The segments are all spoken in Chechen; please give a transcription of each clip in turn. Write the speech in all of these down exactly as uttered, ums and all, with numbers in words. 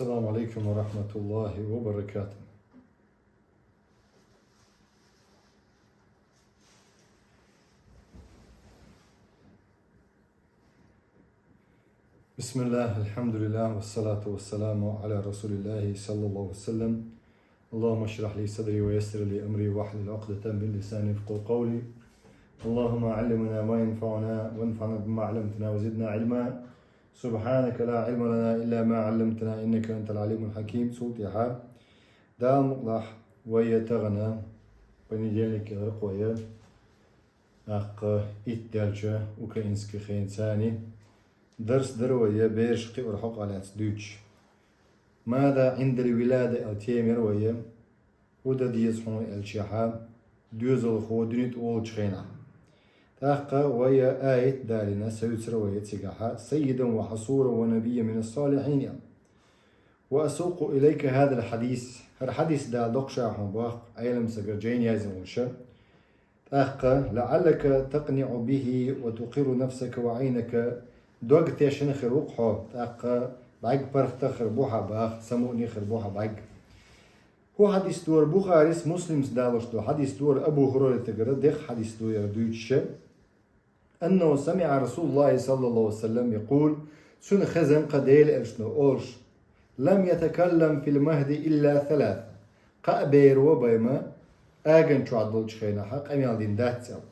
السلام عليكم ورحمة الله وبركاته. بسم الله، الحمد لله، والصلاة والسلام على رسول الله صلى الله عليه وسلم. اللهم اشرح لي صدري ويسر لي أمري واحلل عقدة من لساني يفقهوا قولي. اللهم علمنا ما ينفعنا وانفعنا بما علمتنا وزدنا علما. سبحانك لا علم لنا إلا ما علمتنا إنك أنت العليم الحكيم. Цул тӀехьа Дала мукъалахь вай тахан понедельник гӀеркъо я, тӀаккха итт даьлча украински хенца дарс дар вай бераш кхиорах хьокъехь лаьцна дуьйцуш. ماذا عند الولادة аьлла тема яр вай. ХӀун дан деза хьуна аьлча, доьзалхо дуьне тӀа волчу хенахь. ТӀаккха вай аят далийна, севцар вай цигахь: سيدا وحصورا ونبيا من الصالحين. وأسوق إليك هذا الحديث. ХӀара хьадис дала доккхуш хьуна боху Ӏеламстага жайна яздина волуш. ТӀаккха لعلك تقنع به وتقر نفسك وعينك. Дог тешна хир ву-кх хьо, тӀаккха бӀаьрг паргӀатта хир бу хьан боху, самукъане хир бу хьан бӀаьрг. ХӀун хьадис ду хӀара? Бухарис, Муслимс далош долу хьадис ду хӀара, Абу ХӀурайратагара дехха хьадис ду хӀара дуьйцуш. أنه سمع رسول الله صلى الله عليه وسلم يقول, цунна хезна-кх Делан Элчано олуш: لم يتكلم في المهد إلا ثلاثا. Кхаа беро бен ма аган чохь долчу хенахь къамел дина дац аьлла.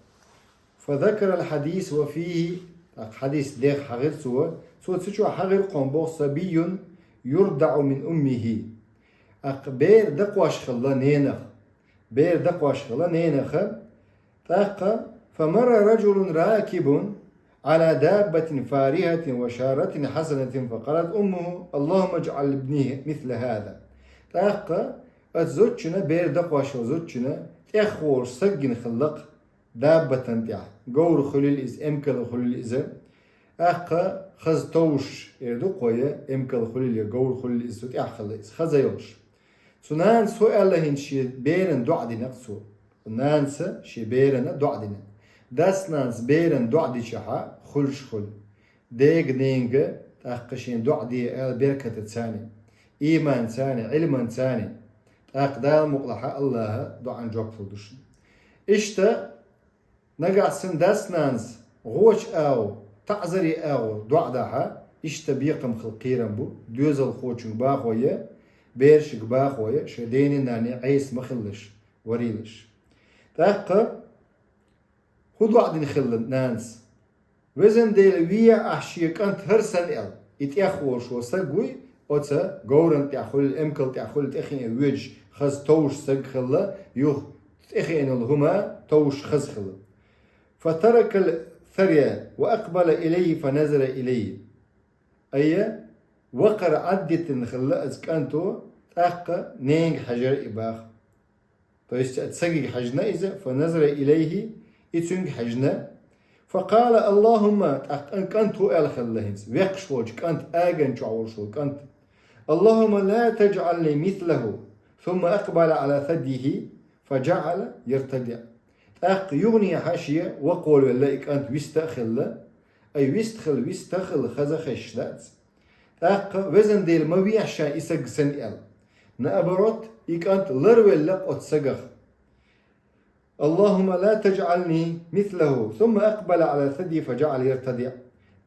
فذكر الحديث وفيه, тӀаккха хьадис дехха хьахийра цо, цо цу чохь хьахийра кхунна боху: صبي يرضع من أمه. ТӀаккха бер дакхош хилла ненах. Бер дакхош хилла ненах. ТӀаккха: فمر رجل راكب على دابة فارهة وشارة حسنة فقالت أمه: اللهم اجعل لابني مثل هذا. ТӀаккха оцу зудчунна, бер дакхош йолу зудчунна, тӀехволуш саг гина хилла-кх даббатан тӀехь, говр хуьлийла иза, эмкал хуьлийла иза. ТӀаккха хаза товш эр ду-кх вай, эмкал хуьлийла, говр хуьлийла иза, цу тӀехь хилла иза, хаза йолуш. Цу нанас хӀун аьлла хӀинца шен берана доӀа дина-кх цо. Нанас шен берана доӀа дина. Дас-нанас берана доӀа дичахьа хуьлуш хуьлу. Дега-ненга тӀаккха шен доӀа де аьлла беркатаца, ийманца, Ӏилманца. ТӀаккха Дала мукъалахь Аллаха доӀан жоп лур ду шуна. Иштта нагахь санна дас-нанас гӀочу агӀор, таӀзаре агӀор доӀа дахьа, иштта бекхам хила кхерам бу доьзалхочуьнга бахой, берашка бахой, шайн дений-наний Ӏеса ма хилалаш, варийлаш. ТӀаккха хӀун доӀа дина хилла нанас? Везан Дела, вехьа ахь шен кӀант хӀара санна аьлла. И тӀехволуш волу саг вуй, оцу говрана тӀехь хуьлийла, эмкал тӀехь хуьлийла тӀехиъна воьдуш, хаза товш саг хилла, юха тӀехиъна йолу хӀума товш хаза хилла. فترك الثريا وأقبل إليه فنظر إليه. Айя, вакхара Ӏаддитина хилла оцу кӀанто, тӀаккха ненга хьаьжира и баха. То есть оцу сагига хьаьжна иза, فنظر إليه, и цуьнга хьаьжна. فقال: اللهم, тӀаккха кӀант хӀун аьлла хилла хӀинца, векхаш волчу кӀант, аган чохь волуш волу кӀант: اللهم لا تجعلني مثله. ثم أقبل على ثديه فجعل يرتضع. ТӀаккха юханехьа шен вакхавелла и кӀант вист а хилла, ай вист хила, вист а хила, хаза хезаш дац. ТӀаккха, везан Дела, ма вехьа ша и саг санна аьлла. Наоборот, и кӀант ларвелла оцу сагах. اللهم لا تجعلني مثله. ثم أقبل على ثديه فجعل يرتضع.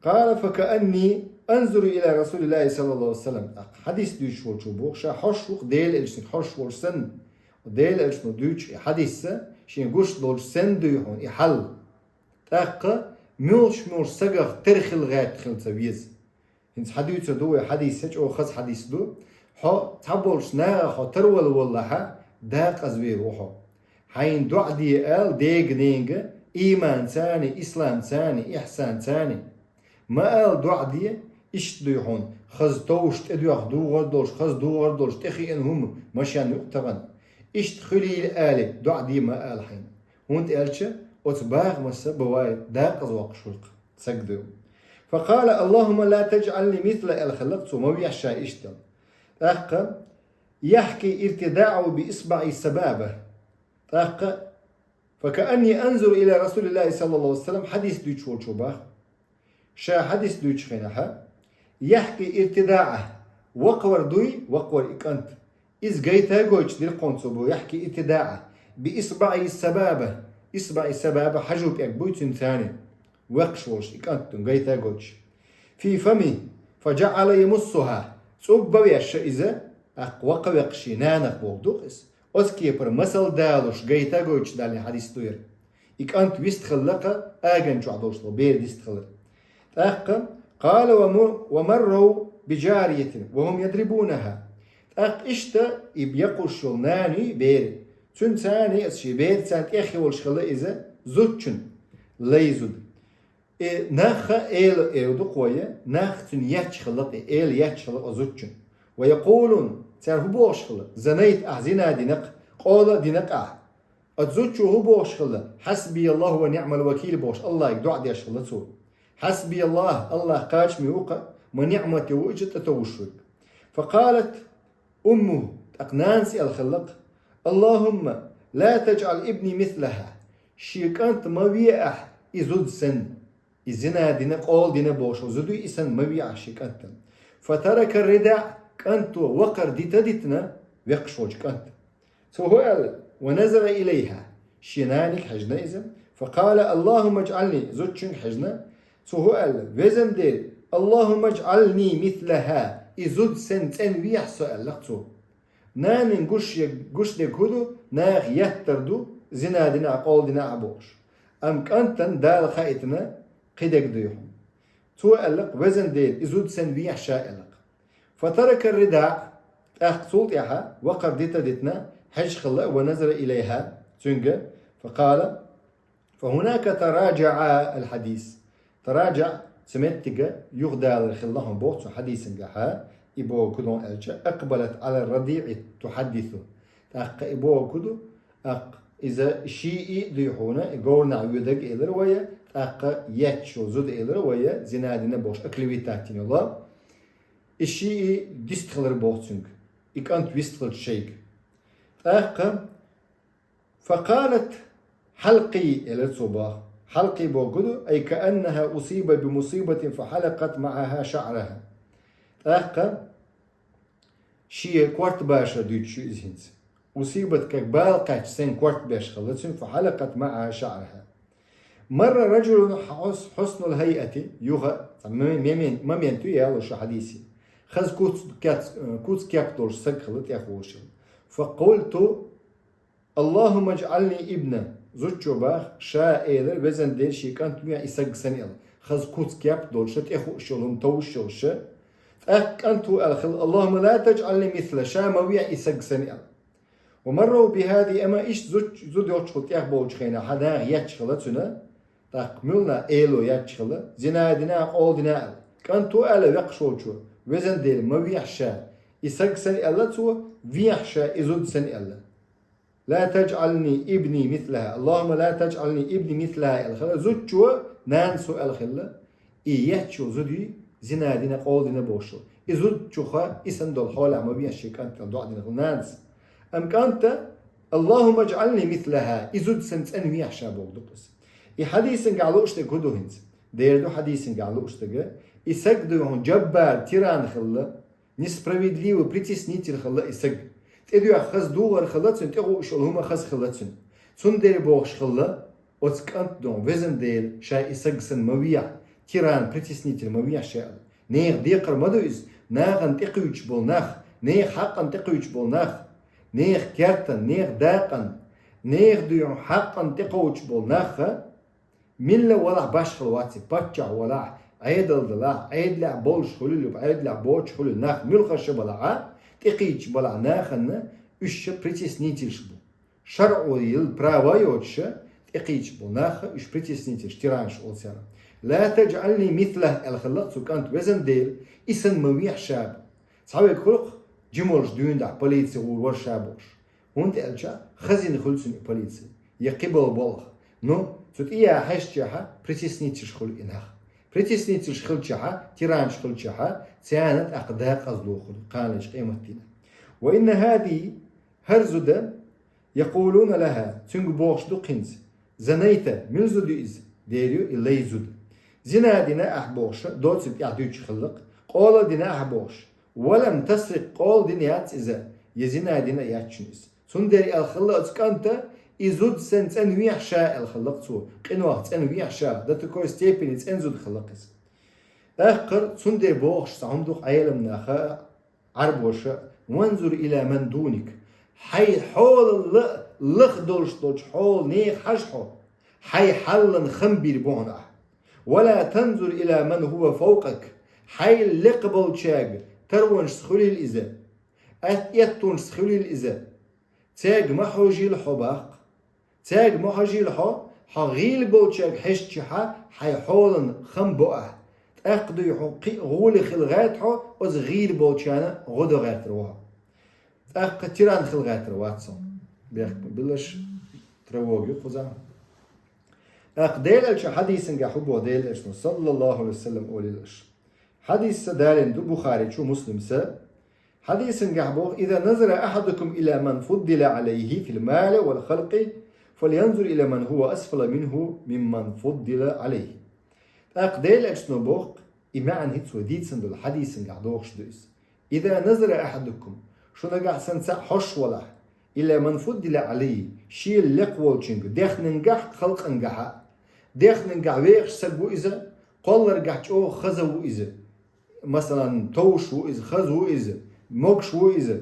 قال: فكأني أنظر إلى رسول الله صلى الله عليه وسلم. ТӀаккха хьадис дуьйцуш волчо боху, ша хьожуш ву-кх Делан Элчанга, хьожуш волуш санна. Делан Элчано дуьйцу и хьадис, шен гуш долчу санна дуй хьуна и хьал. ТӀаккха муьлш-муьлш сагах тера хила гӀерта хила ца веза. ХӀинца хьадуьйцур ду вай хьадис, чӀогӀа хаза хьадис ду. Хьо цхьаболчу нахах хьо тарвала воллахьа, дакъазвер ву хьо. Хьайна доӀа де ала дега-ненга, ийманца, исламца, ихьсанца. Ма ала доӀа де, иштта дуй хьуна, хаза товш тӀедоьхна дугӀар долуш, хаза дугӀар долуш, тӀехиъна хӀума машен юкъа тахана. Иштта хуьлийла али, доӀа де ма ала хьайна. ХӀунда аьлча оцу бахамаса бан вай дакъаза воккхуш ву-кх саг дуй. فقال: اللهم لا تجعلني مثله, аьлла хилла-кх цо, ма вехьа ша иштта. ТӀаккха: يحكي ارتضاعه بإصبع السبابة. ТӀаккха: فكأني أنظر إلى رسول الله صلى الله عليه وسلم, хьадис дуьйцуш волчо баха. Ша хьадис дуьйцучу хенахьа, يحكي ارتضاعه, Вакхавар дуй, вакхавар и кӀант. Из гайта гойтуш дира кхунца бу, яхьки итидаӀа. Би исбаӀи сабаба. ИсбаӀи сабаба хьажу пӀелг буй цуьнан царни. Векхаш волуш и кӀант дуна гайта гойтуш. Фи фами, фаджаӀала ямуссуха. ЦӀубба вешша иза, тӀаккха вакха векхаш и нанах болу дукха иза. Оцу кепара масал далуш гайта гойтуш далийна хьадис ду яра. И кӀант вистхилла-кха, аган чохь долуш долу бер дистхилира. ТӀаккха, къала ва му-, ва маррав би джариятин, ва хум ядрибунаха. ТӀаккха иштта и якхуш йолу наний бери. Цуьнан царни аса шен бер царна тӀехъе волуш хилла иза зудчун, лай зуда. И нахха эла эвдукхойа, нах цуьнан етташ хилла-кх, и эла етташ хилла-кх зудчун. Ва якъулун, цара хӀун бохуш хилла, занайта ахь, зина дина-кх, къола дина-кх ахь. Оцу зудчо хӀун бохуш хилла? Хьасбияллаху ва ниъмал вакил бохуш, Аллахьига доӀа деш хилла цо. Хьасбияллах, Аллах кхачаме ву-кха, ма ниъмате ву иза тӀетовжуш верг. Факъалат умму, тӀаккха нанас аьлла хилла-кх: Аллахумма ла таджӀал ибни мислаха. Шен кӀант ма ве ахь и зуда санна. И зина дина, къола дина бохуш зуда ю, и санна ма ве ахь шен кӀантана. Фатарака ридаъ, кӀанто вакхар дита а дитина, векхаш волчу кӀант. Цо хӀун аьлла? Ва назара илайха. Шен наниг хьаьжна иза. Факъала: «Аллахумма аджӀални», зудчуьнга хьаьжна. Цо хӀун аьлла? «Везан Дела, Аллахумма аджӀални мислаха», и зуда санна цӀена вехьа со аьлла-кх цо. Нанин гуш е-, гуш дерг хӀун ду? Наха еттар ду, зина дина ахь, къола дина ахь бохуш. Амма кӀантана Дала хаийтина, кхидерг дуй хьуна. Цо аьлла-кх: «Везан Дела, и зуда санна вехьа ша», аьлла-кх. Фатарака ридаъ, тӀаккха цул тӀаьхьа вакхар дита а дитина, хьаьжна хилла, ва назара илайха, цуьнга, факъала, фахунака тараджаъа аль-хьадис. Тараджаъ, цу меттига юхадалар хилла хьуна боху цу хьадисангахьа, и боху куьдон аьлча, акъбалат ала радиъи тухьаддису. ТӀаккха и боху куьду, аккха иза шиъ а дуй хьуна, и говрнахь воьдург элира вай, тӀаккха етташ йолу зуда элира вай, зина дина бохуш, оклеветать йина йолу. И шиъ а дистхилира боху цуьнга, и кӀант вистхилча шайга. ТӀаккха, факъалат хьалкъи, элира цо боху. Хьалкъи боху ду, ай кааннаха усиба би мусибатин фахьалакъат маъаха шаъраха. ТӀаккха шен корта баша дуьйцуш ю иза хӀинца. Усибат, как бала кхаьчча санна корта беш хилла цуьнан, фахьалакъат маъаха шаъраха. Марра раджулун хьус-, хьуснул хӀайъати, юха, цхьа ме-, мемен-, момент ю яло шу хьадисе. Хаза куц кец-, куц кеп долуш саг хилла тӀехволуш. Факъулту: «Аллахумма аджӀални ибна». Зудчо баха, ша элира, везан Дела, шен кӀант вехьа и саг санна аьлла. Хаза куц кеп долуша, тӀехууш йолу хӀума товш йолуша. ТӀаккха кӀанто аьлла хилла: «Аллахумма ла таджӀални мисла», ша ма вехьа и саг санна аьлла. Ва маррав бихади, амма иштта зуд-, зуда йолчухула тӀехболчу хенахь, хьан наха етташ хилла цуьнан, тӀаккха муьлхха эло етташ хилла, зина дина, къола дина аьлла. КӀанто аьлла векхаш волчо: «Везан Дела, ма вехьа ша». И саг санна аьлла цо, вехьа ша и зуда санна аьлла. «Ла таджӀални ибни мислаха, Аллахумма ла таджӀални ибни мислаха», аьлла хилла. Зудчо, нанас аьлла хилла: «И етташ йолу зуда ю, зина дина, къола дина бохуш йолу. И зудчуха и санна долу хьолехь ма вехьа шен кӀант», аьлла доӀа дина хилла нанас. Амма кӀанта: «Аллахумма аджӀални мислаха», и зуда санна цӀена вехьа ша боху ду-кх иза. И хьадисангахь лууш дерг хӀун ду хӀинца? Дера ду хьадисангахь лууш дерг. И саг ду хьуна джаббар, тиран хилла, несправедливый притеснитель хилла и саг. ТӀедоьгӀна хаза духар хилла цуьнан, тӀехууш йолу хӀума хаза хилла цуьнан. Цундела бохуш хилла оцу кӀант дон: «Везан Дела, ша и саг санна ма вехьа, тиран, притеснитель ма вехьа ша», аьлла. Нехан декхар ма ду иза, нахана тӀекхуьйчуш болу нах, нехан хьакъана тӀекхуьйчуш болу нах, нехан кертана, нехан дакъана, нехан дуьйна хьакъана тӀекхуьйчуш болу нах, милла валахь башхала вац и, паччахь валахь, Ӏедал далахь, Ӏедалехь болуш хуьлийла, Ӏедалехь боцуш хуьлийла нах, муьлхха ша балахь а, тӀекхуьйчуш балахь нахана, уьш ша притеснительш бу. ШарӀо йилла права йоцуш ша, тӀекхуьйчуш болу нах, уьш притеснительш, тиранаш олу цара. «Ла таджӀални мислах», аьлла хилла-кх цу кӀанта: «Везан Дела, и санна ма вехьа ша». Цхьаверг хуьлу-кх жималш дуьйна дахь полици гӀур вара ша бохуш. ХӀунда аьлча хазина хуьлу цуьнан и полици, я кхиболу болх. Ну, цу тӀе яхьаьжчехьа, притеснительш хуьлу и нах. Притеснительш хилчехьа, тиранаш хилчехьа, царна тӀаккха дакъазло хуьлу кханалерчу къематдийнахь. «Ва инна хӀади», хӀара зуда, «якъулуна лаха», цуьнга бохуш ду-кх хӀинца: «Занайта», мила зуда ю иза? Дера ю и лай зуда. «Зина дина ахь», бохуша, доцург тӀехь дуьйцуш хилла-кх, «къола дина ахь», бохуш. ولم تسرق, къола дина яц иза, я зина дина яц шуна иза. Цундела аьлла хилла оцу кӀанта, и зуда сан цӀена вехьа ша аьлла хилла цо, къинойх цӀена вехьа ша, до такой степени цӀена зуда хилла иза. ТӀаккха цундела бохуш цхьа хӀума ду-кх Ӏеламнаха, Ӏарбоша: وانظر إلى من دونك. Хьайн хьолалла лаха долуш долчу хьолан нехан хьажа хьо, хьайн хьаллан хам бийр бу хьуна ахь. ولا تنظر إلى من هو فوقك. Хьайна лекха болчаьрга тарвонашца хуьлийла иза, ат-, эттонашца хуьлийла иза. Цаьрга ма хьожийла хьо, баккха. Цаьрга ма хьожийла хьо, хьо гӀийла болчаьрга хьежчахьа, хьайн хьолан хам бо ахь. ТӀаккха дуй хьуна кхин а гӀоле хила гӀерта хьо, оцу гӀийла болчарна гӀо дан гӀертар ву хьо. ТӀаккха тиран хила гӀертар вац хьо. Бехк билаш, тревога ю кхузахь. ТӀаккха Делан Элчан хьадисангахь хӀун боху Делан Элчано, саллаллаху Ӏалайхи ва саллам, олийла аша. Хьадис ца далийна ду Бухари чу, Муслим ца. Хьадисангахь боху: إذا نظر أحدكم إلى من فضل عليه في المال والخلق فلينظر إلى من هو أسفل منه ممن فضل عليه. ТӀаккха Делан Элчано боху, и маьӀна хӀинца вай дийцина долу хьадисангахь дохуш ду иза. إذا نظر أحدكم, шу нагахь санна цхьаъ хьожуш валахь, إلى من فضل عليه, шена лекха волчуьнга, дехнангахь, халкъангахьа. Дехнангахь вехаш стаг ву иза, кхолларгахь чӀогӀа хаза ву иза. Масалан, товш ву иза, хаза ву иза, могуш ву иза.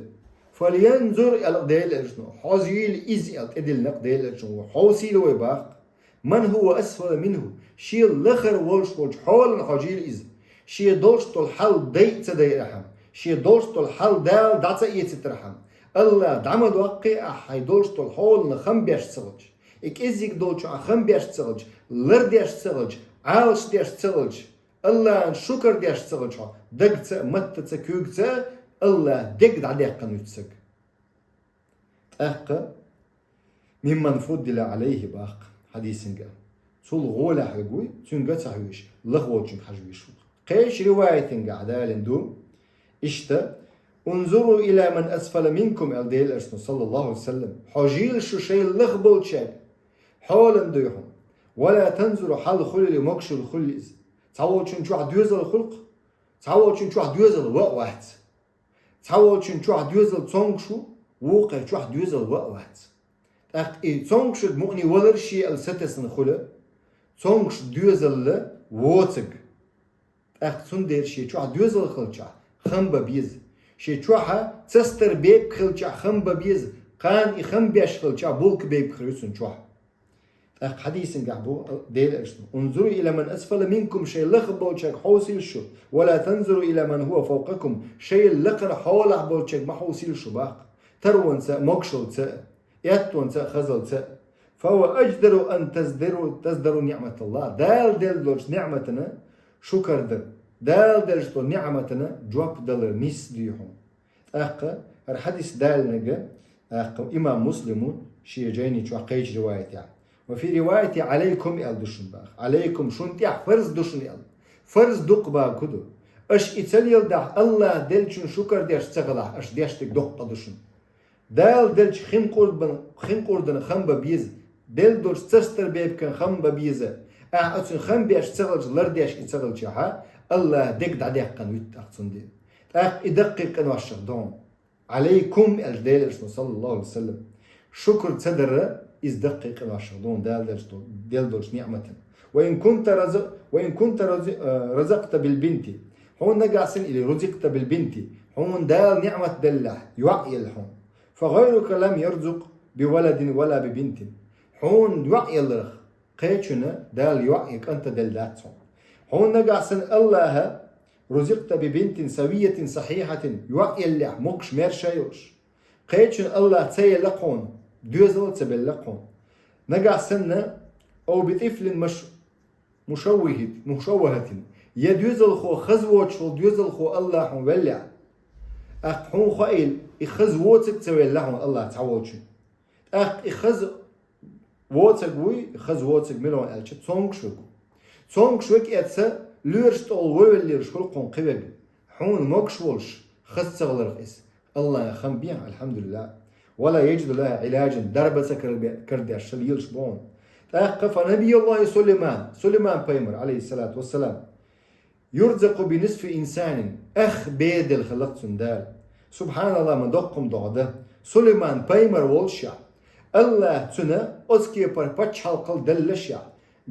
فلينظر, аьлла Делан Элчано, хьожийла иза, аьлла тӀедиллина Делан Элчано, хьовсийла вай, баккха. من هو أسفل منه, шена лахара волуш волчу хьолана хьожийла иза. Шен долуш долу хьал дайа а ца дайархьама, шен долуш долу хьал Дала дӀа ца эцийтархьама, АллахӀа дӀа ма доккхий ахь хьайн долуш долу хьолана хам беш ца хилча, и кӀеззиг долчохь хам беш ца хилча, лардеш ца хилча, Ӏалашдеш ца хилча, АллахӀана шукар деш ца хилча хьо, дагца а, маттаца а, куьйгаца а, АллахӀа дерг дӀадаьккхина вуьту стаг. ТӀаккха ممن فضل عليه баккха хьадисанга. Цул гӀолехь верг вуй, цуьнга ца хьоьжуш, лаха волчуьнга хьажа везаш ву. Кхечу риваятангахь далийна ду, иштта: انظروا إلى من أسفل منكم, аьлла Делан Элчано, саллаллаху Ӏалайхи ва саллам. Хьожийла шу шайна лаха болчаьрга, хьолана дуй хьуна. ولا تنظروا, хьалха хуьлийла, могушалла хуьлийла иза. Цхьаволчун чохь доьзал хуьлу-кх, цхьаволчун чохь доьзал ван а вац. Цхьаволчун чохь доьзал цомгуш ву, вукхара чохь доьзал ван а вац. ТӀаккха и цомгушверг мукъане валар шен аьлла сатесна хуьлу, цомгуш доьзалла воцург. ТӀаккха цундела шен чохь доьзал хилчахь, хам бан беза. Шен чохь цастар бепиг хилчахь, хам бан беза. Кхана и хам беш хилчахь, булка бепиг хир ю цунна чохь. ТӀаккха хьадисангахь бу Делан Элчано: انظروا إلى من أسفل منكم, шайн лаха болчаьрга хьовсийла шу, ولا تنظروا إلى من هو فوقكم, шайна лакхара хьолахь болчаьрга ма хьовсийла шу, баккха. Тарвонца а, могушаллица а, эттонца а, хазаллица а. فهو أجدر أن تزدروا, تزدروا نعمة الله. Дала делла долчу ниӀматана шукар дар, Дала деллачу ниӀматана жоп далар нийса дуй хьуна. ТӀаккха хӀара хьадис далинарг, тӀаккха имам Муслима шен жайни чохь кхечу риваятехь. وفي رواية عليكم аьлла ду шуна боху. عليكم, шуна тӀехь фарз ду шуна аьлла. Фарз дукха бохург ду. Аша и ца леладахь, АллахӀа деллачун шукар деш ца хилахь, аша деш дерг доккха ду шуна. Дала деллачу хин къурбан-, хин къурбанан хам бан беза, делла долчу цастар бепиган хам бан беза. Ахьа оцунна хам беш ца хилча, лардеш и ца хилчахьа, АллахӀа дерг дӀадаьккхина вуьту тӀаккха цундела. ТӀаккха и даккхий къиношах ду хьуна. عليكم аьлча Делан Элчано, саллаллаху Ӏалайхи ва саллам, шукар ца дарра, иза даккхий къиношах ду хьуна Дала деллачу, делла долчу ниӀматана. وإن كنت رزق-, وإن كنت رزق-, э, رزقت بالبنت. Хьуна нагахь санна или رزقت بالبنت, хьуна Дала ниӀмат деллехь, йоӀ елла хьуна. فغيرك لم يرزق بولد ولا ببنت. Хьуна йоӀ елларх, кхечунна Дала йоӀ я кӀант а делла дац хьуна. Хьуна нагахь санна АллахӀа رزقت ببنت سوية صحيحة, йоӀ еллехь, могуш, маьрша йолуш. Кхечунна АллахӀа ца елла хьуна, доьзал а ца белла хьуна. Нагахь санна, أو بطفل مش-, مشوه-, مشوهة, я доьзалхо хаза воцуш волу доьзалхо АллахӀа хьуна веллехь, тӀаккха хьуна хоийла, и хаза воцург а ца велла хьуна АллахӀа цхьаволчун. ТӀаккха и хаза воцург вуй, хаза воцург мила ву аьлча, цомгуш верг ву. Цомгуш верг эцца лоьраш тӀехула вовеллераш хуьлу хьуна кхин верг. Хьуна могуш волуш, хаза ца хиларх иза. АллахӀа хам бехьа, алхьамдулиллахӀ. ولا يجد لها علاجا, дарба ца кар-, карадеш, ша лелаш бу хьуна. ТӀаккха فنبي الله سليمان, Сулайман пайхамар, Ӏалайхиссалату вассалам, يرزق بنصف إنسان, ах бер делла хилла-кх цунна Дала. СубхьаналлахӀ, ма доккха хӀума да хӀара. Сулайман пайхамар волуш а, АллахӀа цунна оцу кепара пачхьалкхал делла а,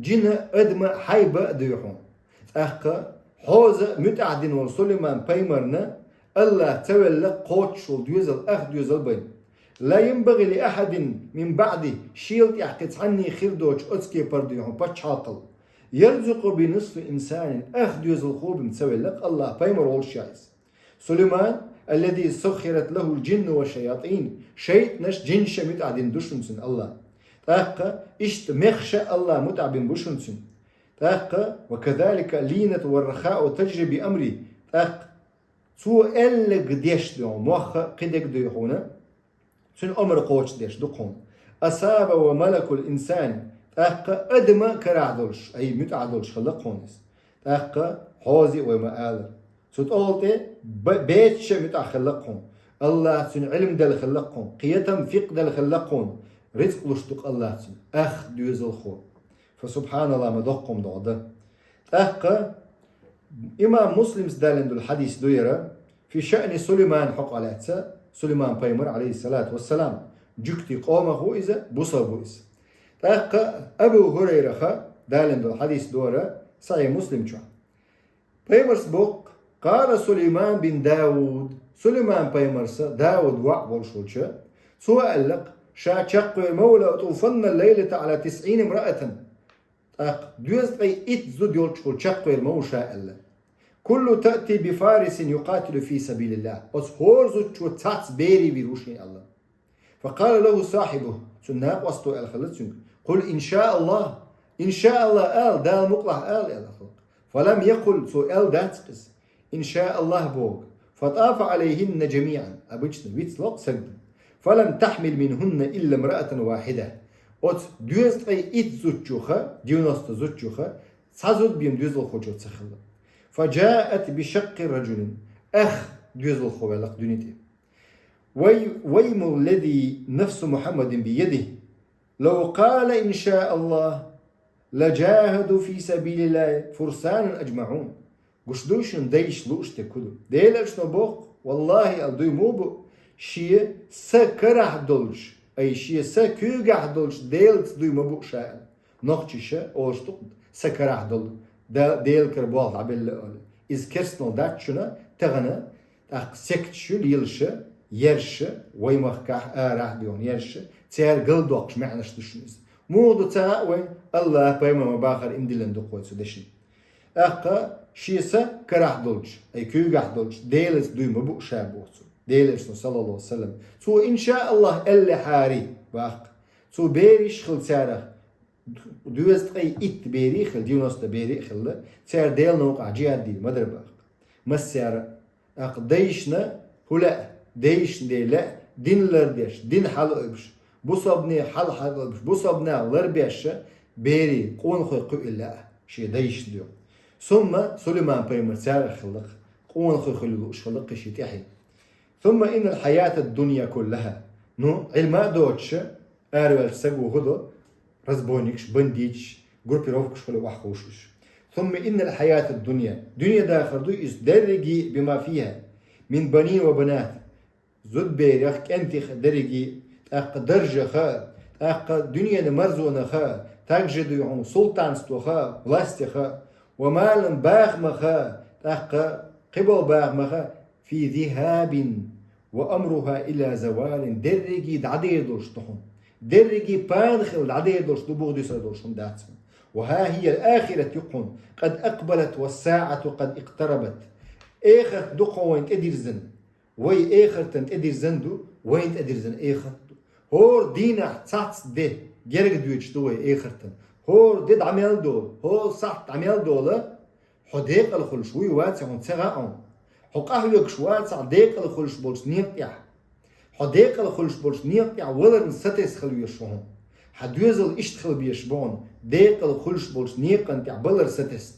жин а, адам а, хьайба а дуй хьуна. ТӀаккха хьоза а муьтӀахь дина волу Сулайман пайхамарна АллахӀа ца велла кхочуш волу доьзал, ах доьзал байна. لا ينبغي لأحد من بعده, шел тӀаьхьа кхин цхьанне хир доцуш оцу кепара дуй хьуна пачхьалкхал. يرزق بنصف إنسان, ах доьзалхо бина ца велла-кх АллахӀа, пайхамар волуш а иза. Сулайман, الذي سخرت له الجن والشياطين, шайтӀанаш, жинаш а муьтӀахь дина ду шуна цунна АллахӀа. ТӀаккха иштта мехаш а АллахӀа муьтӀахь бина бу шуна цуьнан. ТӀаккха, وكذلك اللينة والرخاء تجري بأمره, тӀаккха цо аьлларг деш ду хьуна, мохь а, кхидерг а дуй хьуна, цуьнан омра кхочушдеш ду-кх хьуна. أصاب وملك الإنسان, тӀаккха адам а карахь долуш, ай, муьтӀахь долуш хилла-кх хьуна иза. ТӀаккха хьоза а вай ма-аллара. Цу тӀехула тӀе б-, бецаш а муьтӀахь хилла-кх хьуна. АллахӀа цуьнан Ӏилма делла хилла-кх хьуна, кхетам, фикъхӀ делла хилла-кх хьуна. Рицкъ луш ду-кх АллахӀа цунна, ах доьзалхо. ФасубхьаналлахӀ, ма доккха хӀума да хӀара. ТӀаккха имам Муслима далийна долу хьадис ду хӀара, في شأن سليمان, хьокъехь лаьцна, Сулайман пайхамар, عليه الصلاة والسلام, жуьгтийн къомах ву иза, бусалба ву иза. ТӀаккха Абу ХӀурайрас далийна долу хьадис ду хӀара, Сахьихь Муслим чохь. Пайхамарс боху-кх: قال سليمان بن داود, Сулайман пайхамарс, Дауд воӀ волуш волчу, цо аьлла-кх: ша чекхвер ма ву, لأطوفن الليلة على تسعين امرأة. ТӀаккха доьзткъе итт зуда йолчухула чекхвер ма ву ша аьлла. كل تأتي بفارس يقاتل في سبيل الله. Оцу хӀора зудчо цхьацца бере вийр ву шена аьлла. فقال له صاحبه, цуьнан накъосто аьлла хилла цуьнга: قل إن شاء الله, إن شاء الله ала, Дала мукъалахь ала аьлла хилла. فلم يقل, цо аьлла дац-кх иза, إن شاء الله бохург. فطاف عليهن جميعا, обычно вицло-кх сагана. فلم تحمل منهن إلا امرأة واحدة. Оцу доьзткъе итт зудчух, девяносто зудчух, цхьа зуда бен доьзалхочо ца хилла. فجاءت بشق رجل, ах доьзалхо ваьлла-кх дуьне тӀе. وأي-, وأيم الذي نفس محمد بيده، لو قال إن شاء الله لجاهدوا في سبيل الله فرسانا أجمعون. Гуш дуй шуна дайша лууш дерг хӀун ду? Делан Элчано боху, валлахӀи, аьлла, дуй ма бу, шен са карахь долуш, ай, шен са куьйгахь долуш Делаца дуй ма бу ша аьлла. Нохчаша олуш ду-кх са карахь долу, Да-, Делан кара болх дӀабелла олу. Иза керстанал дац шуна тахана, тӀаккха секташ ю лелаш, ерш, вай махкахь, арахь а дуьйхьна ерш, церан галдоккхуш маьӀнаш ду шуна иза. Муха ду ца хаьа вайна, АллахӀа, пайхамара ма-баххара, иман диллина ду-кх вай цу дешна. ТӀаккха шен са карахь долчу, ай, куьйгахь долчу Делаца дуй ма бу ша боху цо. Делан Элчано, саллаллаху алейхи ва саллям. Цо, иншааллахӀ, аьллехьара, баккха. Цо бераш хилла царах, доьзткъе итт берий хилла, девяносто берий хилла, цара Делан новкъахь джихӀад дийр ма дара баккха. Массара а, тӀаккха дайшна хӀун лаьа, дайшна де лаьа, дин лардеш, дин хьалаойбуш, бусалбане хьал хьалаойбуш, бусалбанах ларбеш, берий, къонахой кхуьур лаьа шен дайшна дуьхьа. Сумма Сулайман-пайхамар царах хилла-кх, къонахой хуьлуш хилла-кх шен тӀаьхье. ثم إن الحياة الدنيا كلها. Ну, Ӏилма а доцуш, араваьллачу саго хӀун до? Разбойникаш, бандиташ, группировкаш хуьлу охьахууш уьш. ثم إن الحياة الدنيا. Дуьне дахар ду иза дерриге а, بما فيها من بنين وبنات. Зудберах, кӀентех дерриге а, тӀаккха даржах а, тӀаккха дуьненан марзонах а, также дуй хьуна султанствах а, властях а, ومال, бахамах а, тӀаккха кхиболу бахамах а, في ذهاب وأمرها إلى زوال, дерриге а дӀадер долуш ду хьуна. Дерриге а пана хилла дӀадер долуш ду, буха дуьсур долуш хӀума дац хьуна. وها هي الآخرة, ю-кх хьуна, قد أقبلت والساعة قد اقتربت. Эхарт ду-кх хьуна вайна тӀедирзина. Вай эхартана тӀедирзина ду, вайна тӀедирзина эхарт ду. ХӀора дийнахь цхьацца де герга доьдуш ду вай эхартана. ХӀора де дӀа мел долу, хӀора сахьт дӀа мел долу, хьо декъала хуьлуш вуй, ваций, хьуна ца хаьа хьуна. Хьо къахьоьгуш вацахь декъала хуьлуш болчу некъа тӀехь. Хьо декъала хуьлуш болчу некъа тӀехь валарна сатесна хила везаш ву хьуна. Хьан доьзал иштта хила безаш бу хьуна, декъала хуьлуш болчу некъана тӀехь балар сатесна.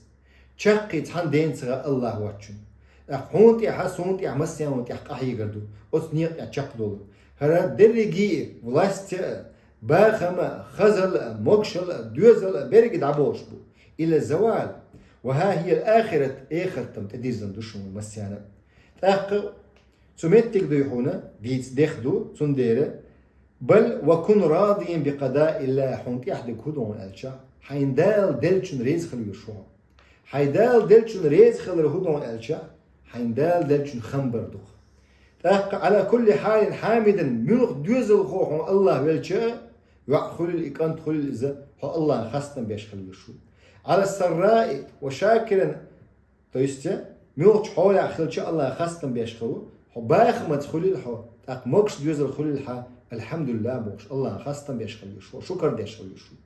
Чаккхе цхьана дена ца хаьа АллахӀ воцчунна. ТӀаккха хьуна тӀехь а, суна тӀехь а, массарна тӀехь къахьегар ду, оцу некъа тӀехь чекхдолу. ХӀара дерриге а, власть а, бахам а, хазал а, могушал а, доьзал а берриге дӀаболуш бу. إلى زوال. وها هي الآخرة, эхартам тӀедирзина ду шуна массарна. ТӀаккха цу меттиг дуй хьуна, дийца дех ду, цундела, بل وكن راضيا بقضاء الله, хьуна тӀехь дерг хӀун ду аьлча, хьайн Дала деллачун реза хила везаш ва хьо. Хьайн Дала деллачун реза хилар хӀун ду аьлча, хьайн Дала деллачун хам бар ду. ТӀаккха, على كل حال حامدا, муьлха доьзалхо хьуна АллахӀ велча, йоӀ хулил, и кӀант хулил иза, хьо АллахӀан хастам беш хила везаш ву. على السراء وشاكرا, то есть, муьлхачу хьолехь хилча АллахӀан хастам беш хила ву, хьо бахамца хулил хьо, тӀаккха могуш доьзал хулил хьан, الحمد لله бохуш, АллахӀан хастам беш хила везаш ву, шукар деш хила везаш ву.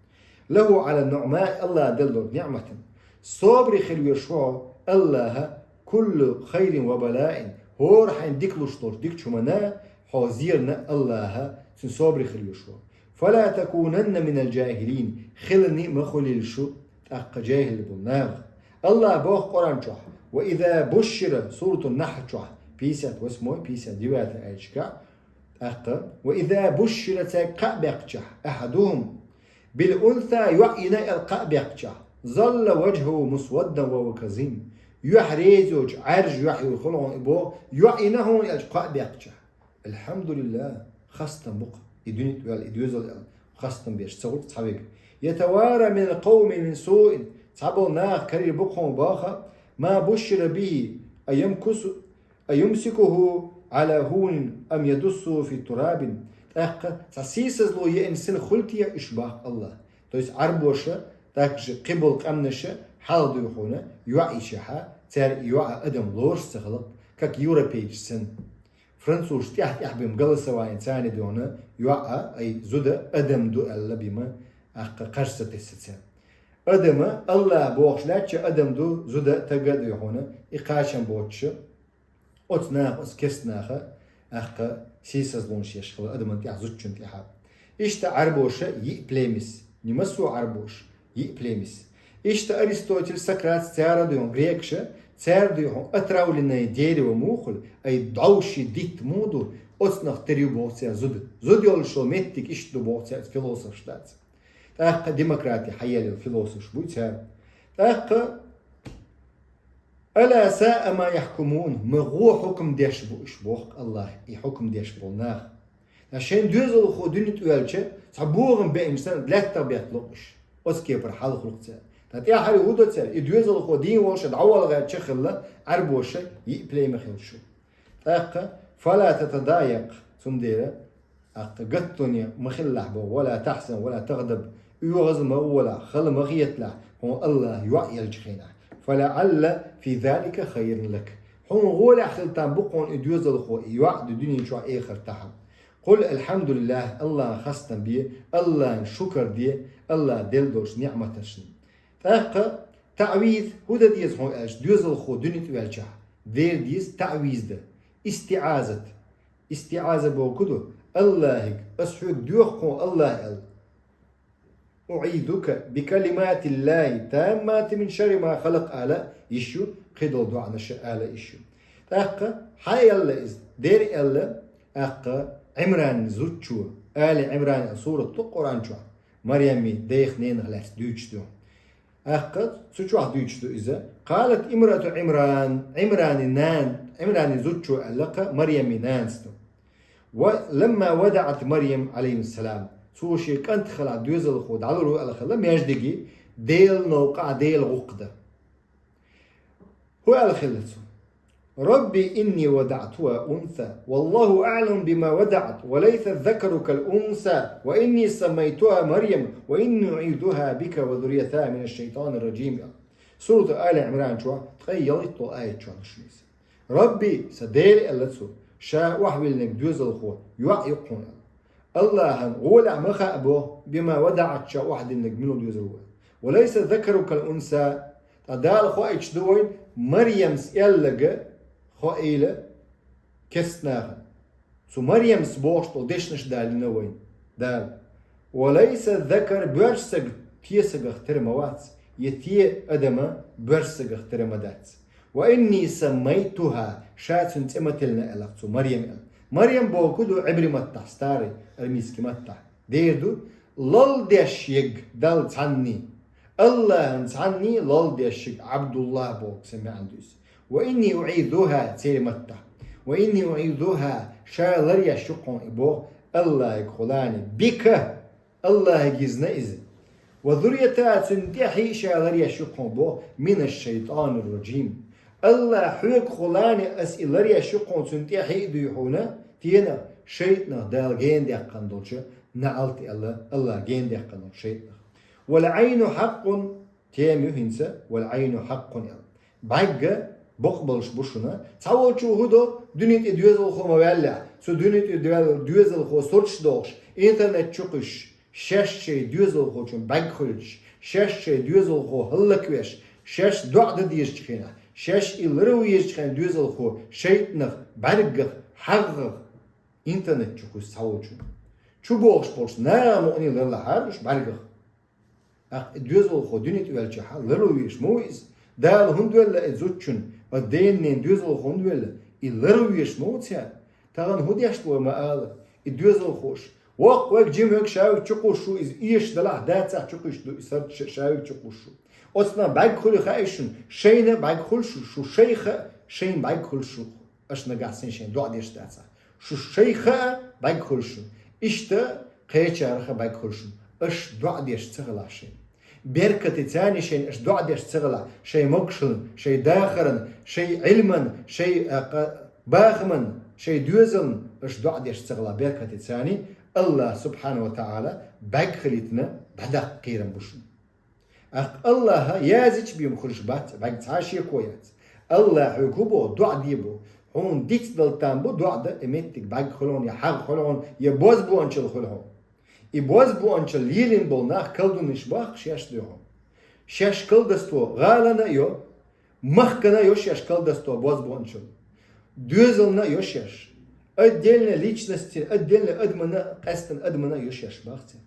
له على النعماء, АллахӀа делла долу ниӀматан. Собаре хила везаш ву хьо АллахӀан كل خير وبلاء, хӀора хьайн дика луш долчу дикачу хӀуманна хьо зерна АллахӀан, цуьнан собаре хила везаш ву хьо. فلا تكونن من الجاهلين, хиларна ма хулийла шу тӀаккха жаьхӀил болу нах. АллахӀа боху Къуръан чохь: وإذا بشر, Суратун-Нахьл чохь, пятьдесят восьмой, пятьдесят девятый аяташкахь, тӀаккха: وإذا بشر, цаьрга кхаъ баьккхичахь, أحدهم بالأنثى, йоӀ йина аьлла кхаъ баьккхичахь, ظل وجهه مسودا وهو كظيم. Юьхь реза йоцуш, Ӏаьржа юьхь юр хуьлу хьуна и боху, йоӀ йина хьуна аьлча кхаъ баьккхичахь. الحمد لله, хастам бу-кх, и дуьнен тӀе ваьлла, и доьзал аьлла, хастам беш ца гӀуллакх цхьа вега. يتوارى من القوم من سوء, цхьаболу нах карийр бу-кх хьуна боху, ما بشر به أيمكس أيمسكه على هون أم يدسه في تراب. ТӀаккха цхьа сийсазло еана сина хуьлу те уьш боху АллахӀа. То есть Ӏарбоша, также кхиболу къаьмнаша хьалха дуй хьуна, йоӀ йичахьа, цара и йоӀа адам лоруш ца хилла, как европейцаш санна. Французаш тӀаьхь-тӀаьхьа бен голосование царна дуьхьал, йоӀ а, ай, зуда адам ду аьлла бен, тӀаккха кхаж ца тесна цара. Адама АллахӀа бохуш лаьттача адам ду, зуда а, таг а дуй хьуна, и кхачам боцуша, оцу наха, оцу керста наха, тӀаккха сийсазлонаш еш хилла адаман тӀехь, зудчун тӀехьа. Иштта Ӏарбоша йиъ племяс, не массо а Ӏарбоша, йиъ племяс. Иштта Аристотель, Сократ, цара дуй хьуна, грекаша, цара дуй хьуна, отравленное дерево муха хуьлу, ай, дӀовший дитт муха ду, оцунах тера ю боху цара зуда. Зуда йолуш йолу меттиг иштта ду боху цара, философаш дац. ТӀаккха демократи хьаелла йолу философаш буй цара. ТӀаккха ألا ساء ما يحكمون, ма гӀо хьукам деш бу уьш боху АллахӀа, и хьукам деш болу нах. Ткъа шайн доьзалхо дуьнен тӀе ваьлча, цхьа богӀам беъна санна, лаьттах бетталуш уьш. Оцу кепара хьалхалуш цара. Ткъа тӀаьхьара хӀун до цара? И доьзалхо дийна волуша дӀаволла гӀертача хилла, Ӏарбоша йиъ племя хилла шу. ТӀаккха فلا تتضايق, цундела, тӀаккха гаттоне ма хилалахь боху, ولا تحزن ولا تغضب, оьгӀаз ма гӀолахь, хала ма хеталахь, хьуна АллахӀа йоӀ еллачу хенахь. فلعل في ذلك خيرا لك. Хьуна гӀолехь хила там бу-кх хьуна и доьзалхо, и йоӀ ду дуьнен чохь, эхартахь. قل الحمد لله, АллахӀан хастам бе, АллахӀан шукар де, АллахӀа делла долчу ниӀматашна. ТӀаккха таӀвиз хӀун дан деза хьуна аьлча, доьзалхо дуьнен тӀе ваьлчахь, дер деза таӀвиз дан, истиӀазат. ИстиӀаза боху ду, АллахӀига, ас хьоьга доьху хьуна АллахӀ аьлла. أعيذك بكلمات الله التامات من شر ما خلق ала йиш ю, кхидолу доӀанаш ала йиш ю. ТӀаккха хьан аьлла иза? Дера аьлла, тӀаккха Ӏимран зудчо, Али Ӏимран сурат ду Къуръан чохь, Марьями дех-ненах лаьцна дуьйцуш ду. ТӀаккха цу чохь дуьйцуш ду иза. قالت امرأة عمران, Ӏимрани нан, Ӏимрани зудчо аьлла-кха Марьями нанас ду. ولما ودعت مريم عليه السلام, цо шен кӀант хилахь доьзалхо дӀалур ву аьлла хилла маьждиге, Делан новкъахь Делан гӀуллакх дан. ХӀун аьлла хилла цо? رب إني وضعتها أنثى والله أعلم بما وضعت وليس الذكر كالأنثى وإني سميتها مريم وإني أعيذها بك وذريتها من الشيطان الرجيم. Сурат Али Ӏимран чохь ткъе ялхитталгӀа аят чохь ду шуна иза. Рабби, сан Дела, аьлла цо, ша охьавиллинарг доьзалхо йоӀ ю-кх хьуна аьлла. АллахӀан гӀолехь ма хаьа боху, бима вадаӀат, ша охьадиллинарг мила доьзал ву. Ва лайса закару кал унса, ткъа Дала хоуьйтуш ду вайна, Марьямс аьлларг хоийла керста нахана. Цу Марьямс бохуш долу дешнаш далийна вайна Дала. Ва лайса закар, боьрша саг те сагах тера ма вац, я те адама боьрша сагах тера ма дац. Ва инни саммайтуха, ша цуьнан цӀе ма тиллина аьлла-кх цо Марьям аьлла. Марьям бохург ду Ӏибри маттахь, старый армейский маттахь. Дера ду, лал деш ерг Далла цхьанний. Аллахьан цхьанний лолдешшиг, Абдуллах боху цӀе маьӀна ду иза. «Ва инни уӀизухьа», церан маттахь. «Ва инни уӀизухьа», ша ларъеш ю хьуна и боху, Аллахьигахула, «бика», Аллахьига иза, «ва зурриятахьа», цуьнан тӀаьхье а ша ларъеш ю хьуна боху, «минаш-шайтӀанир-ражим». Аллахь хьоьгахула, ас и ларъеш ю хьуна, цуьнан тӀаьхье а дуй хьуна, тӀаьхьенах, шайтӀанах, Дала гена даьккхина долчу, наӀалт аьлла, Аллахь гена даьккхина долчу шайтӀанах. «Вал Ӏайну хьакъун», тема ю хӀинца, «вал Ӏайну хьакъун» аьлла. БӀаьрг бакъболуш бу шуна. Цхьаволчо хӀун до, дуьне тӀе доьзалхо ма ваьллехь, цу дуьне тӀе доьл-, доьзалхо сурташ дохуш, интернет чу кхуьссуш, шаьш шайн доьзалхочун бӀаьрг хуьлуьйтуш, шаьш шайн доьзалхо хӀаллаквеш, шаьш доӀа дан дезачу хенахь, шаьш и ларван везачу хенахь доьзалхо шайтӀанах, бӀаьргах, хьагӀах, интернет чу кхуьссу цхьаволчун. Чу бохуш болчу нахана мукъане ларлахьара уьш бӀаьргах. ТӀаккха и доьзалхо дуьне тӀе ваьллачохь ларло везаш ма ву иза. Дала хӀунда велла и зудчун, оцу ден-ненан доьзалхо хӀунда велла, и ларло везаш ма ву цара. Тахана хӀун деш ду вай ма ала, и доьзалхоша. Воккха верг, жима верг, ша верг чу кхуссуш ву, иза эшаш делахь а, дацахь а чу кхуьссуш ду, и сурт ша-, ша верг чу кхуссуш ву. Оцунах бӀаьрг хуьлу хаьий шуна, шайна бӀаьрг хуьлу шу, шу шайх а, шайна бӀаьрг хуьлу шу. Аша нагахь санна шайна доӀа деш дацахь, шу шайх а бӀаьрг хуьлу шуна. Иштта кхечарах а бӀаьрг хуьлу шуна. Аша доӀа деш ца хилахь шайна. Беркате царний шайна аша доӀа деш ца хилахь, шайн могушаллин, шайн дахаран, шайн Ӏилман, шайн, а, къа-, бахаман, шайн доьзалан аша доӀа деш ца хилахь, беркате царний, Аллахь субхьана ва таӀала бӀаьрг хилийтина дӀадаккха кхерам бу шуна. ТӀаккха Аллахьа язйича бен хуьлуш бац, бӀаьрг цхьа а шеко яц. Аллахь хьоьга хӀун боху, доӀа де боху. Хьуна дицдала там бу доӀа дан, и меттиг бӀаьрг хуьлу хьуна, я хьагӀ хуьлу хьуна, я бозбуунчалла хуьлу хьуна. И бозбуунчалла лелийна болу нах колдунаш боху шаьш дуьхьал. Шаьш колдасто гӀалана а йо, махкана а йо шаьш колдасто бозбуунчалла. Доьзална а йо шаьш. Отдельно личности, отдельно адамана, къаьстина адамана а йо шаьш боху цара.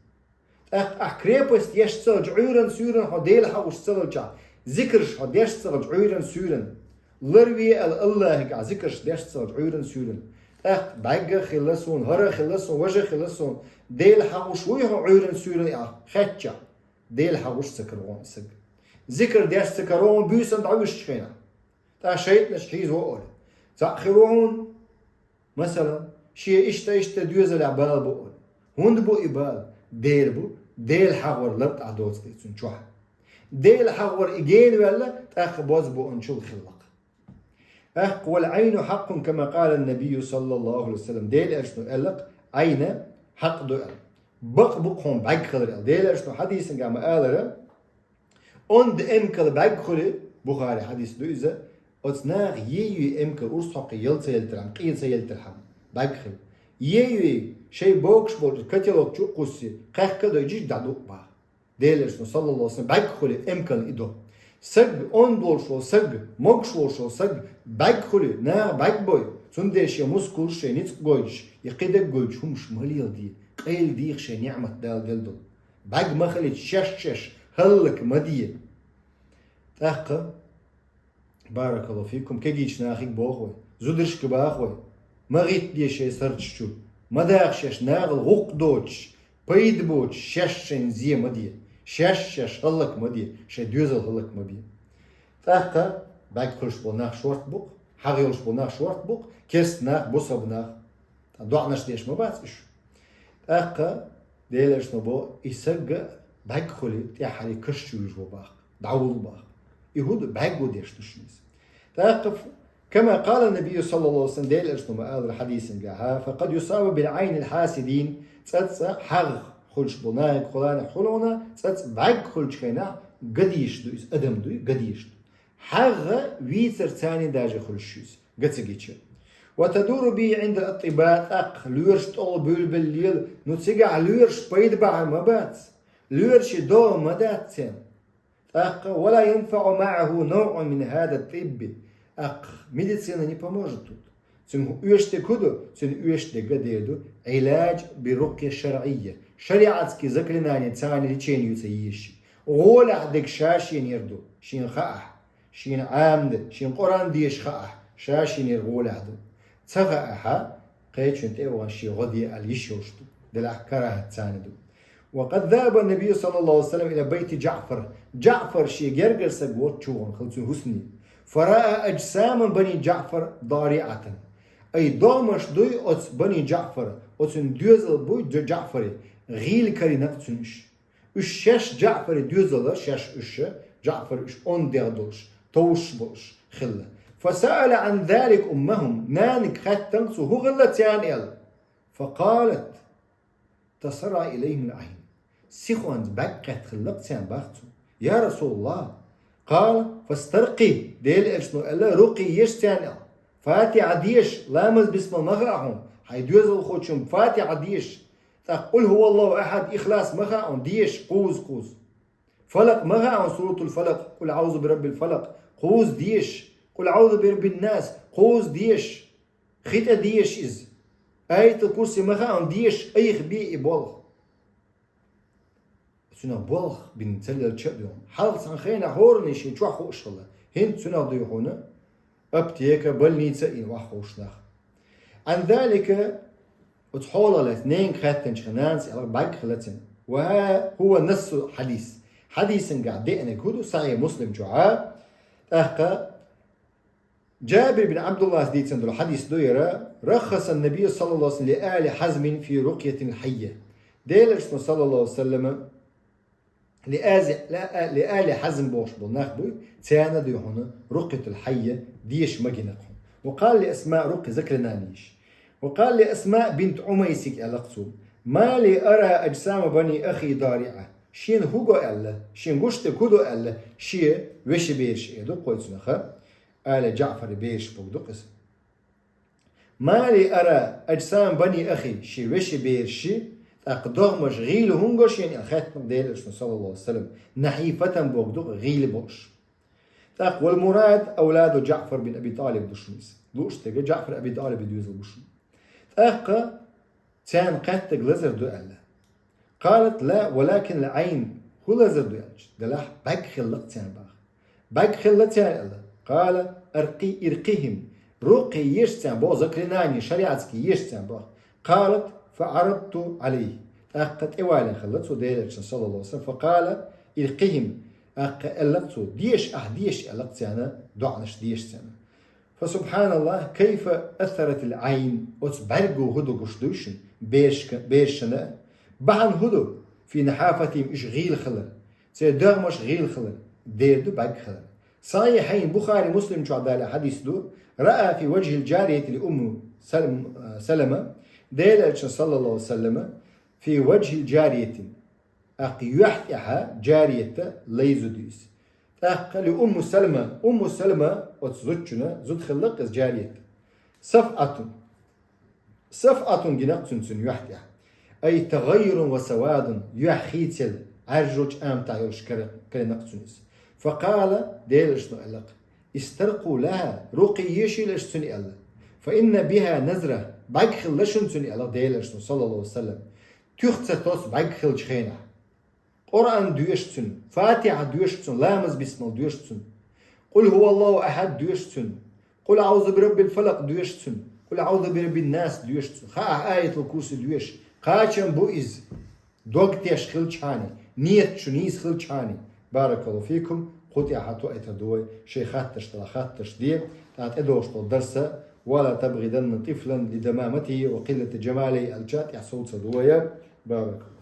ТӀаккха ахь крепость еш ца хилча, Ӏуьйранна-суьйранна хьо Дела хьахош ца хилчахь, зикарш хьо деш ца хилча, Ӏуьйранна-суьйранна, ларве аьлла Аллахьига ахь зикарш деш ца хилча, Ӏуьйранна-суьйранна, тӀаккха бӀаьрг а хилла суна, хӀара а хилла суна, важа а хилла суна, Дела хьахош вуй хьо Ӏуьйранна-суьйранна аьлла хаьттичахь, Дела хьахош ца каро хьуна и саг. Зикар деш ца каро хьуна буьйсанна дӀавуьсучу хенахь. ТӀаккха шайтӀанаш хьийзаво олу. Цхьаъ хир ву хьуна. Масала, шен иштта-иштта доьзалехь бала бу олу. ХӀунда бу и бала? Дела бу, Дела хьахор лартӀахь доцу тӀе цуьнан чохь. Дела хьахор и гена ваьлла, тӀаккха бозбуунчалла хилла-кх. ТӀаккха: «Вал Ӏайну хьакъун, кама къала набийю саллаллаху Ӏалайхи ва саллам». Дела Элчано аьлла-кх, Ӏайн хьакъ ду аьлла. Бакъ бу-кх хьуна бӀаьрг хилар аьлла. Дела Элчано хьадисангахь ма алара, онда эмкал бӀаьрг хуьлу, Бухари хьадис ду иза, оцу наха е-е эмкал урс хьокхий яла ца елтархьама, къе ца елтархьама, бӀаьрг хилла. Е-е шайн богуш болчу котелок чу а кхуссий, кхаьхка а дойчуьйтуш дӀадукъ боху. Дела Элчано, саллаллаху Ӏалайхи ва саллам, бӀаьрг хуьлу эмкална и до. Саг, онда волуш волу саг, могуш волуш волу саг, бӀаьрг хуьлу, наха бӀаьрг бой, цундела шен мускулаш, шен ницкъ гойтуш, я кхидерг гойтуш хӀумаш ма леладе, къайладеха шайн ниӀмат Дала делла долу. БӀаьрг ма хилийта, шаьш-шаьш хӀаллак ма де. ТӀаккха, баракаллаху фикум, кегийчу нахе боху вай, зударшка боху вай, ма гӀиттаде шайн сурташ чу, ма даха шаьш нахала гӀуллакх доцуш, пайда боцуш, шаьш шайна зе ма де, шаьш-шаьш хӀаллак ма де, шайн доьзал хӀаллак ма бе. ТӀаккха бӀаьрг хуьлуш болу нах шорта бу-кх, хьагӀ йолуш болу нах шорта бу-кх, керста нах, бусалба нах. ТӀаккха доӀанаш деш ма бац уьш. ТӀаккха Дела Элчано боху, и саг бӀаьрг хуьлу, тӀаьххьара каш чу вуьжу боху, дӀавуллу боху. И хӀун ду, бӀаьрго деш ду шуна иза. ТӀаккха, кама къала набийю саллаллаху Ӏалайхи ва саллам, Дела Элчано ма алара хьадисангахь: «Факъад юсабу бил Ӏайнил хьасидин», цӀа-цӀа хьагӀ хуьлуш болу нахе, кхулана хуьлу хьуна, цӀа-цӀа бӀаьрг хуьлучу хенахь гадийш ду иза, адам дуй, гадийш ду. ХьагӀ вийцар царний даже хуьлуш ю иза, ган ца гича. «Ва тадуру бихи Ӏиндал атӀиббаъ», тӀаккха лоьраш тӀехула буьйлабелла лела, ну цигахь лоьраш пайда бахьар ма бац, лоьрашна догӀа ма дац царна. ТӀаккха: «Ва ла янфаӀу маӀаху навӀун мин хӀаза тӀибби». ТӀаккха медицина не поможет тут. Цуьнан оьшург хӀун ду? Цуьнан оьшург дерг а дер ду: «Ӏилаж би рукъя шарӀийя». ШариӀатский заклинание царна лечение ю ца езаш. ГӀолехь дерг ша-шена яр ду, шена хаахь. Шена Ӏамадан, шена Къуръан деша хаахь, ша-шена яр гӀолехь ду. Ца хаахь, кхечуьнан тӀе а вахана шен гӀо де аьлла йиш йолуш ду. Делахь карахӀат царна ду. وقد ذهب النبي صلى الله عليه وسلم إلى بيت جعفر. ДжаӀфар шен гергара саг воцучу гӀон хилла цуьнан хӀусаме. فرأى أجسام بني جعفر ضارعة. Ай догӀмаш дуй оцу бани ДжаӀфар, оцуьнан доьзал буй Дж-, ДжаӀфаре, гӀийла карийнакх цуьнан уьш. Уьш шаьш ДжаӀфаре доьзал, шаьш уьш, ДжаӀфар уьш онда дегӀ долуш, товш болуш хилла. فسأل عن ذلك أمهم. Нанага хаьттина цо, хӀун хилла царна аьлла. فقالت: تسرع إليهم العين. Сихонца бӀаьрг кхетта хиллакх царна бах цо. يا رسول الله. قال: فاسترقه. Делан элчано аьлла, рукъйа еш царна аьлла. Фатихьа деша, ламаз бисмал ма хаьа хьуна, хьайн доьзалхочун Фатихьа деша. ТӀаккха قل هو الله أحد, Ихлас ма хаьа хьуна, деша, кхузза-кхузза. Фалакъ ма хаьа хьуна, سورة الفلق, قل أعوذ برب الفلق, кхузза деша, قل أعوذ برب الناس, кхузза деша. ХӀинца деша иза. Аятул-Курси ма хаьа хьуна, деша, айхабе и болх. Цуьнан болх бина ца лелча а дуй хьуна. Хьалха цхьана хенахь хӀоранна шен чохь хууш хилла. ХӀинца цуьнан дуй хьуна аптека, больница а йина охьахууш нах. عن ذلك, оцу хьолах лаьцна ненга хаьттинчу хенахь нанас аьлла, бӀаьрг хилла цуьнан. وها هو نص الحديث. Хьадисангахь деанарг хӀун ду, Сахьихь Муслим чохь а. ТӀаккха Джабир бин Абдуллас дийцина долу хьадис ду яра: رخص النبي صلى الله عليه وسلم لآل حزم في رقية الحية. Делан элчано, саллаллаху алейхи ва саллама, لآز-، لآ-، لآل حزم бохуш болу нах буй, царна дуй хьуна رقية الحية деша ма гинакх хьуна. وقال لأسماء رقية заклинание еш. وقال لأسماء بنت عميس аьлла цо: ما لي أرى أجسام بني أخي ضارعة. Шена хӀун го аьлла, шена гуш дерг хӀун ду аьлла, шен вешин бераш, э, ду кхойцунаха. Али ДжаӀфаран бераш бохург ду-кх иза. ما لي أرى أجسام بني أخي, шен вешин бераш, тӀаккха догӀмаш гӀийла хӀунда го шена аьлла хаьттина Делан элчано, саллаллаху алейхи ва саллам, نحيفة бохург ду-кх гӀийла болуш. ТӀаккха والمراد أولاد جعفر بن أبي طالب ду шуна иза. Лууш дерг ДжаӀфар Аби ТӀалибан доьзал бу шуна. ТӀаккха царна кхеттарг лазар ду аьлла. قالت: لا، ولكن العين. ХӀун лазар ду аьлча, делахь бӀаьрг хилла-кх царна бах. БӀаьрг хилла царна аьлла. قال: أرقي-، أرقهم. Рукъйа еш царна бох, заклинание шариатский еш царна бох. قالت: فعرضت عليه. ТӀаккха тӀевалийна хилла цо Делан элчанна, саллаллаху алейхи ва саллам. فقال: أرقهم. ТӀаккха аьлла-кх цо, деша ахь, деша аьлла-кх царна, доӀанаш деша царна. فسبحان الله، كيف أثرت العين. Оцу бӀаьрго хӀун ду гуш дуй шуна, берашка-, берашна а. Бахьана хӀун ду? في نحافتهم, уьш гӀийла хилар. Церан догӀмаш гӀийла хилар. Дера ду бӀаьрг хилар. Сахьихьайн, Бухари, Муслим чохь далийна хьадис ду: رأى في وجه الجارية لأم سلم-، سلمة. Делан элчано, саллаллаху алейхи ва саллам, في وجه الجارية. ТӀаккха юьхь тӀехь джарият лайза ду иза. ТӀаккха لأم سلمة, Умму Салма оцу зудчун зуда хилла-кх иза, джарият. صفعة. صفعة гина-кх цуьнан цуьнан юьхь тӀехь. أي تغير وسواد, юьхь хийцаелла, Ӏаьржачу аматехь йолуш кара-, карийна-кх цуьнан иза. فقال, Делан элчано аьлла-кх: استرقوا لها, рукъйа ешийла аша цуьнан аьлла. فإن بها نذرة, бӀаьрг хилла шуна цуьнан аьлла Делан элчано, саллаллаху алейхи ва саллам. Туьха ца тосу бӀаьрг хиллачу хенахь. Къуръан доьшу цуьнан, Фатихьа доьшу цуьнан, ламаз бисмал доьшу цуьнан. قل هو الله أحد доьшу цуьнан. قل أعوذ برب الفلق доьшу цуьнан. قل أعوذ برب الناس доьшу цуьнан. Хаа, Аятул-Курси доьшу. Кхачам бу иза. Дог теш хилчхьана, нийят шу нийса хилчхьана. بارك الله فيكم. Кху тӀехь тоъийтар ду вай, шайн хаттарш делахь хаттарш де, тӀаккха тӀедогӀуш долу дарс: ولا تبغضن طفلا لدمامته وقلة جماله аьлча тӀехь сов ца ду вай. بارك الله.